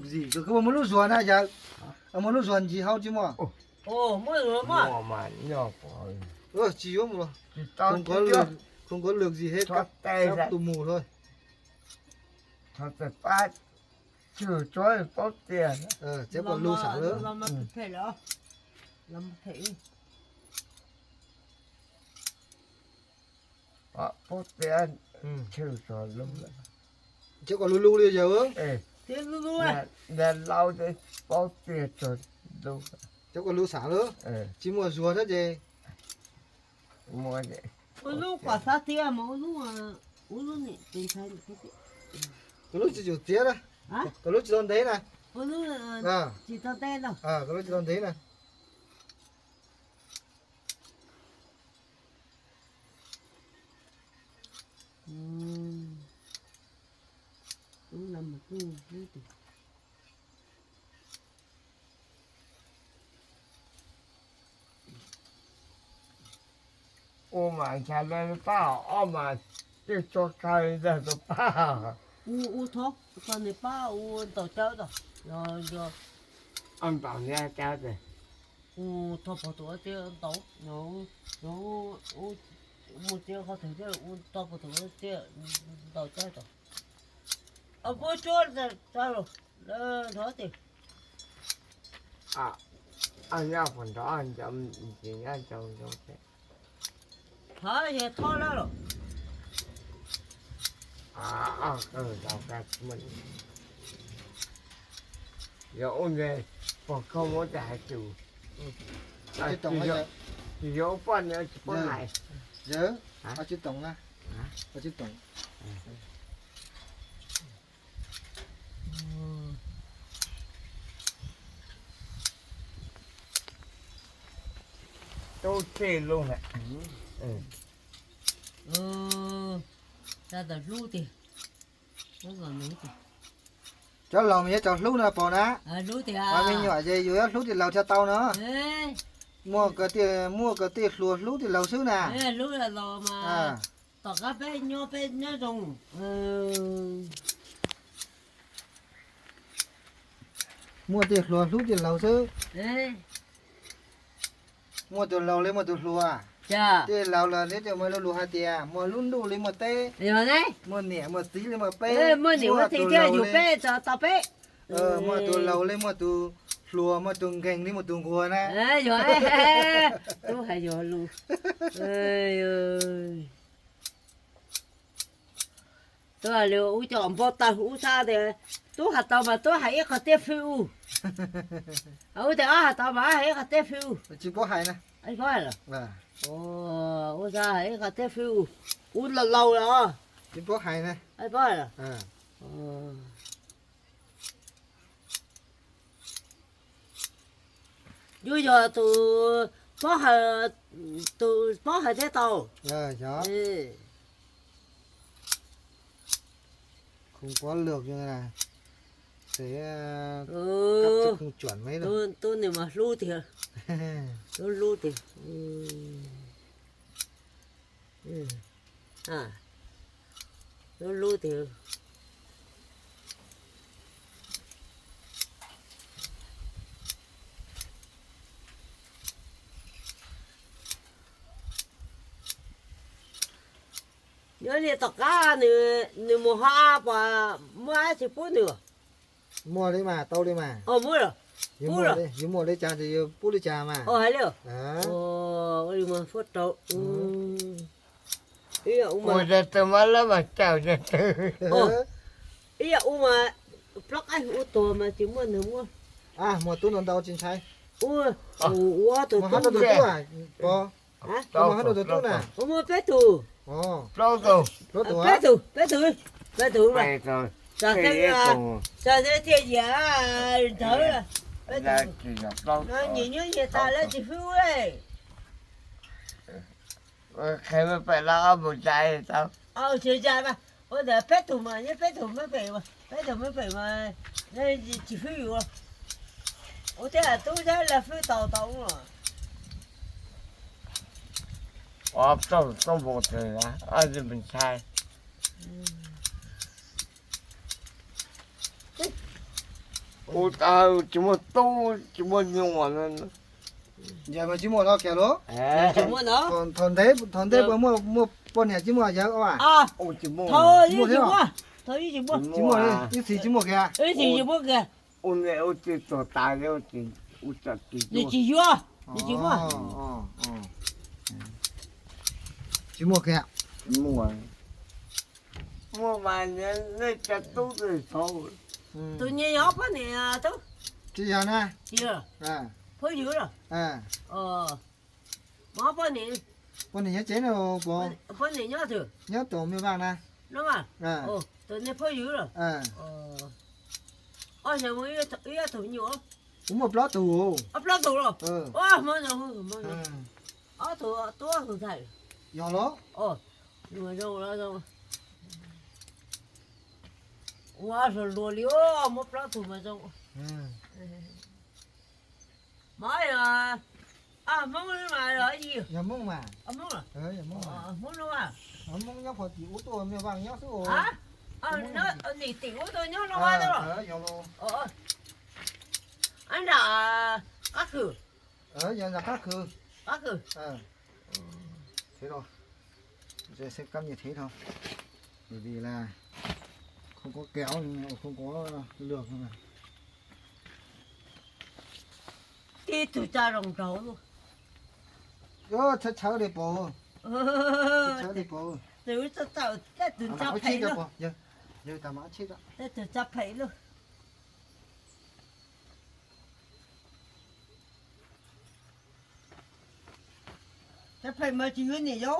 Zim, koj muaj lub zuag na yawg? Muaj lub zuag ntsis hau tsis muaj? Muaj zuag mas. Tsis yuav mus los. Khoom nkaus lwm zim he kab tus mus lawm. Tsis paub tias. Tsev kom lug xav lawm. Paub tias tshwm txog lub. Tsev kom lug lug li yawg. Niag laus paub tias txog lub. Tsev kom lug xav lawm. Tsis muaj zuag thiab ces. Ua lub kom xav tias mas ua lub, ua lub niam tus ntxhais. Koj lub tsis tsum txiav na. Koj lub tsis tau ntev na. Ua lub tsis tau ntev na. Koj lub tsis tau ntev na. Ua mas ntshe lawv pab, ob mas twb tso kawg ntawm tus pab. Ua, ua thov, koj niam pab ua ntaus cawv tau. Yog, yog. Ob ntaus niag cawv tes. Ua thov pog tus tias ntaus, no, no, mus tias qhov twg thiab ua thov pog tus tias ntaus cawv tau. Puab tsuab tau los, thov tias. Nyob puag nrad, nyob nyob nyob. Thov yog thov lawm los. Yog ua nte, pog koj muab cov hais tus. Tsis yog ua poj niam tsis paub hais. Yawg, tsis toom na. Tsis toom. Tub txij lub na. Cov laus mas yuav cov hlub no pom na. Ua me nyuam ces yus yuav hlub tij laug thiaj tau no. Muaj, muaj ko tej hluas hlub tij laug xwb na. Tom qab peb nyob peb nyob zoo. Muaj tej hluas hlub tij laug xwb. Muaj tus laus li muaj tus hluas. Tij laug los neb cov muaj lus hais tias muaj lub ntuj li muaj teb, muaj niam muaj txiv li muaj peb, muaj tus laus li, muaj tus hluas, muaj tus nkeeg li muaj tus nquag na. Yog, tub hais yog lus. Tub hais li ub cov npau taws ub sab tias, tub hais tau mas tub hais ib qho teb fwj ub. Ub tias ob hais tau mas ob hais ib qho teb fwj ub. Tsis paub hais na. Ub sab hais ib qho teb fwj ub. Ub laus laus los. Tsis paub hais na. Yuav yog tus paub hais, tus paub hais thiaj tau. Khoom pov lwm ces kab tsis khoom cuam me. Tub nws mas hlub tiag, hlub hlub tiag. Hlub hlub tiag. Nyob li tom qab nws mus ho puas muaj dab tsi pub nws? Muaj li mas tau li mas. Yus muaj li cas ces yus pub li cas mas. Hais li, ua li mas fuab rau. Ib yam ua mas, ib yam ua mas plaub qaib ua tuag mas tsis muaj neeg muab. Muaj tub ntau ntau tsis ntshai. Ua, ua tus tub, pog, muaj hab tus tub na. Muaj peb tug. Plaub tug, peb tug, peb tug, peb tug mas. Txog thiaj yiam nthawv. Peb tug nyias nyob nyias tas lawv tsis hwb. Qhia me pem los ob mus cai tau. Tsis cai mas, ua ntawd peb tug mas nyob peb tug me pem, peb tug me pem mas tsis hwb yus. Ua thiab tub thiab lawv hwb tau tau. Ob tug tub npau taws, ob tug me ntshai. Ua tau tsis muaj tub tsis muaj nyuam no. Yawg mas tsis muaj no kiag los? Thaum ntej puas muaj poj niam tsis muaj yawg os? Tsis muaj thiab. Tsis muaj li, ib txhis tsis muaj kiag. Ua niam ua txiv tuag tas li, tsis yuav, tsis muaj. Tsis muaj kiag. Muaj mas nej cov tub txhaum. Tus nyias yog ob poj niam tub. Tsis yog na. Phooj ywg los? Mas ob poj niam. Poj niam nyob tsev no, poj niam nyob twg? Nyob tom me vaj na. Tus niag phooj ywg los? Ob xyoo ib ob tug me nyuam. Kuv muaj plaub tug. Ob plaub tug los? Hmo no, ob tug tub tug ntxhais. Yog los? Zoo, ua hluas hluas li, muaj plaub tug mas zoo. Mas yog Hmoob mas yog Hmoob mas. Hmoob no, Hmoob nyob pem tim ub tuaj, me vaj nyob xwb. Nim tim ub tuaj nyob no los? Yog los. Nram qab khw. Yog nram qab khw. Qab khw. Thế rồi. Giờ xem cắm như thế thôi. Bởi vì là không có kéo, không có lược nữa. Tib tug tsa zoo nraug. Ơ, txhawv txhawv li pov. Txhawv txhawv li pov. Tus txawj txawj, tej tus tsa phem lawm. Tej tus tsa phem lawm. Tsa phem mas tsis yuav niam yau.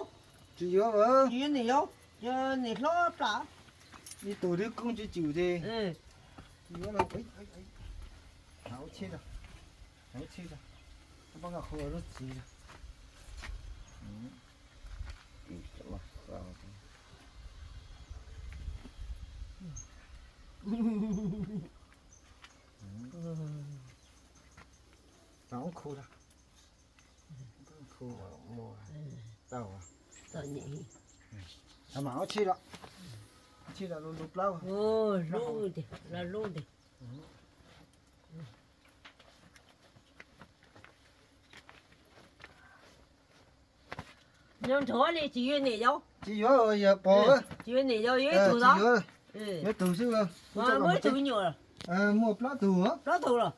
Tsis yuav, tsis yuav niam yau, yog niam hlob plam. Ib tug twb koob tswv tswm ces yuav no. Hnav ua tsheb, hnav ua tsheb, pab nqa qhov lub txiv. Tau khu, khu, tau. Tau mas ua tsheb los, ua tsheb los lub plaub. Lub, lub ntag. Nyob nrog li tsis yuav niam yau. Tsis yuav, yog pov. Tsis yuav niam yau, yuav ib tug los? Yuav tug xwb. Muaj ib tug me nyuam. Muaj plaub tug. Plaub tug los?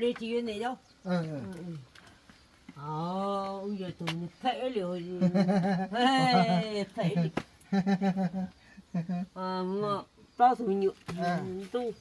Li tsis yuav niam yau. Wb yog tus phem li, phem li. Muaj plaub tug me nyuam ntuj.